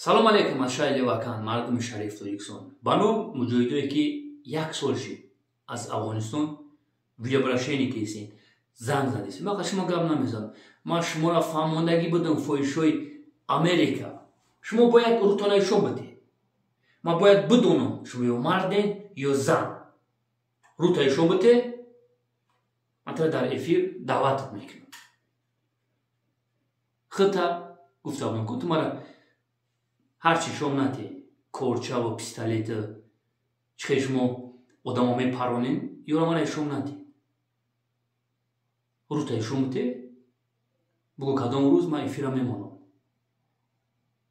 Салом алейкум аз шаҳри Левакан, мардуми шариф Тоҷикистон. Ба ном муҷоҳидое, ки як сол шид аз Афғонистон видеообращение кесен, занг задесен. Ман шумо гап намезанам. Ман шуморо фаҳмондагӣ будам фоҳишҳои Америка. Шумо бояд рӯтона ишон бидед. Ман бояд бидонам шумо ё марден ё зан. Рӯта ишон бидед, ман тара дар эфир даъватат мекунам. Хита гуфта будам, ку ту мара ҳарчи шом нате, корчаву пистолету чӣ хел шумо одамо мепаронен, ёра мара ишом нате. Рӯта ишон бите, бугӯ кадом рӯз ман эфира мемонам.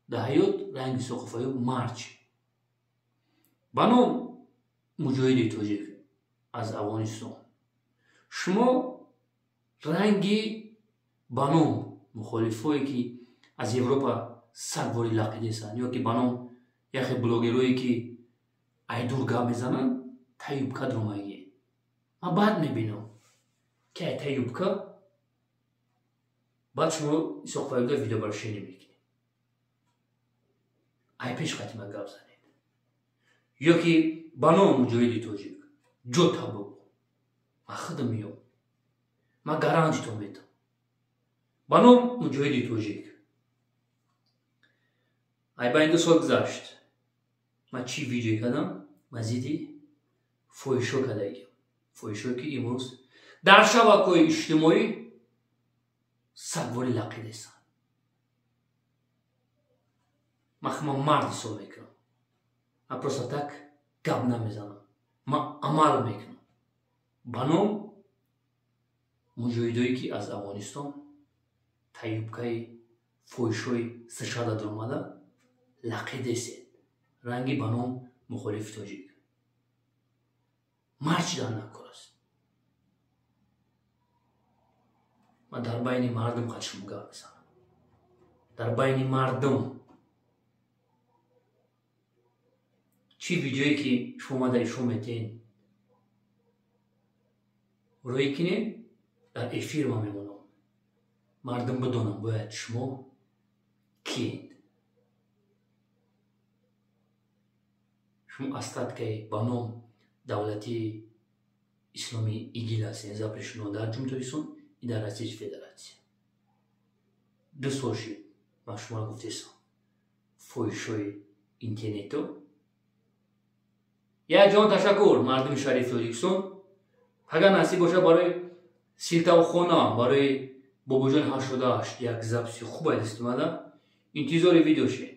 Дар ҳаёт ранги Соқуф Аюб мард шид. Ба ном муҷоҳиди тоҷик аз Афғонистон. Шумо ранги ба ном мухолифое, ки аз Европа сагвори лақидесанд, ё ки ба ном яхе блогерое, ки айдур гап мезананд, та юбка дуромагӣ. Ман баъд мебинам, ки ай та юбка баъд шумо Исоқов Аюбда видеообращение мекунед. Ай пеш қати ман гап занед. Ё ки ба ном муҷоҳиди тоҷик ҷота бугӯ. Ман худам меём. Ман гарантитон метам. Ба ном муҷоҳиди тоҷик. Ай байни 2 сол гузашт. Ман чӣ видео кардам? Ман зидди фоҳишо кардагиам. Фоҳишо, ки имрӯз дар шабакаҳои иҷтимоӣ сагвори лақидесанд. Ман худам мард ҳисоб мекунам. Ман просто так гап намезанам. Ман амал мекунам. Ба ном муҷоҳидое, ки аз Афғонистон таюбкаи фоҳишҳои США даромада лақидесед. Ранги ба ном мухолифи тоҷик. Мард шидан накор аст. Ман дар байни мардум қад шумо гап мезанам. Дар байни мардум. Чӣ видеое, ки шумо мада ишон метиҳед, рӯй кинед, дар эфир ман мемонам. Мардум бидонам бояд шумо киед. Шумо остаткаи ба ном давлатии исломии ИГИЛ ҳастед, запрещено дар Ҷумҳурии Тоҷикистон и дар Российской Федерация. 2 сол шид ман шуморо гуфтесам. Фоҳишҳои интернето. Як ҷаҳон ташаккур мардуми шарифи Тоҷикистон. Агар насиб бошад барои силтавхона, барои бобоҷони 88 як записи хуб ай даст омада, интизори видео шед.